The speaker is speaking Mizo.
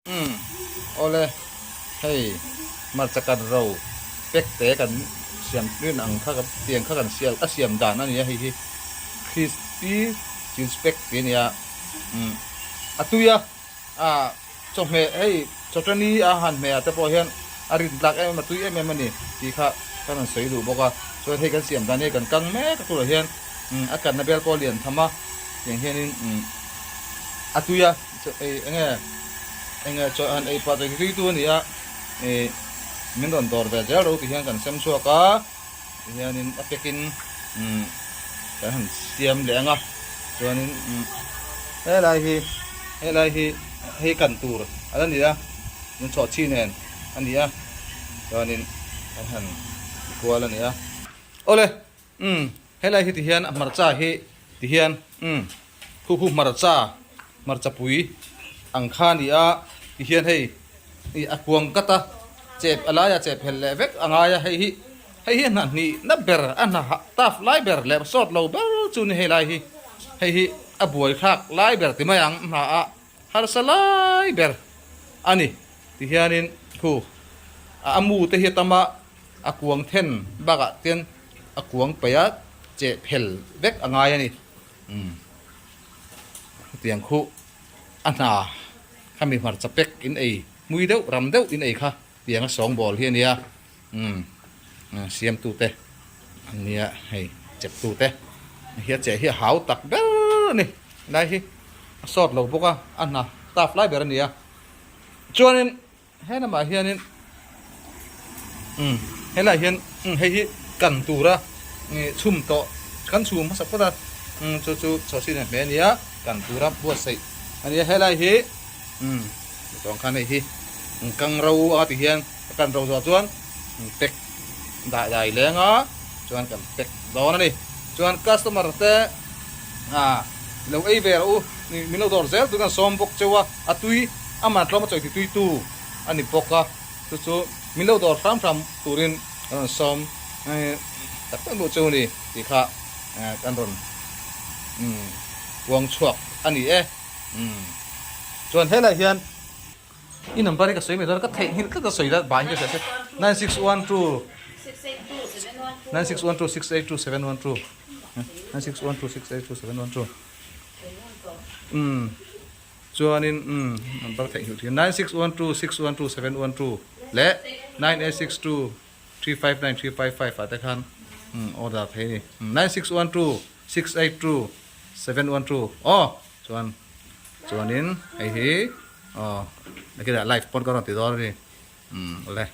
Umm awle hei hmarcha kan ro pack te kan siam rin ang kha tiang kha kan siam a siam dan a nia hei hi crispy cheese pack tih a nia umm a tui a ah chawhmeh hei chawtani a han hmeh ah te pawh hian a rin tlak em em a tui em em a ni tih kha kan rawn sawi duh bawk a chuan hei kan siam dan hi kan kang mek a turah hian umm a kanna bel pawh a lian tham a tiang hianin umm a tui a. Eng nge eng nge chaw han ei pah chu tui tu a ni a ih min rawn dawr ve zel ro ti hian kan sem chhuak a tihianin a pack in umm kan han siam leh ang a chuanin umm helai hi helai hi hei kan tur a la ni a min chawh chi nen a ni a chuanin kan han ti kual a ni a awle umm helai hi tihian a hmarcha hi tihian umm. Khu khu hmarcha, hmarcha pui ang kha a ni a, tihian hei ih a kuang kat a, chep a laia chep hel leh vek a ngai a, hei hi hei hi a hna hnih na ber a hna hah taf lai ber leh sawt lo ber chu ni hei lai hi, hei hi a buai thlak lai ber ti mai ang hna a harsa lai ber a ni tihianin khu a mu te hi a tam a, a kuang then bakah chuan a kuang paih a cheh phel vek a ngai a ni. Umm hetiang khu a hna khami hmarcha pack in ei hmui deuh ram deuh in ei kha tiang a sawng bawl hi a nia umm siam tu te an nia hei chep tu te hi a cheh hi a hau tak ber a ni helai hi a sawt lo bawk a a hna staff lai ber a nia chuanin He lamah hianin umm helaiah hian umm hei hi kan tura chhum tawh kan chhum hmasa phawt a umm chu chu chawhsin a hmeh a nia kan tura buatsaih a nia helai hi umm tawng khan hei hi kang ro anga ti hian a kan ro zawh chuan pack dai dai leng a chuan kan pack dawn a ni chuan customer te ah lo ei ve rawh u min lo dawr zel tur kan sawm bawk cheu a a tui. Amah tlawm a chawi tituitu a ni bawk a, chu chu min lo dawr hram hram turin kan rawn sawm tak tak duh chu ni tih kha kan rawn puang chhuak a ni e. Chuan helaiah hian i number hi ka sawi mai dawn a, ka theihnghilh tlat a sawi la bai hi ka hria se 9612 9612 682 712 9612 682 712 umm. Chuanin umm number theihnghilh thin 9612612712 leh 9862359355 ah te khan umm order thei a ni. 9612682712 aw chuan chuanin hei hi aw nakinah live pawn ka rawn ti dawn a ni umm awle.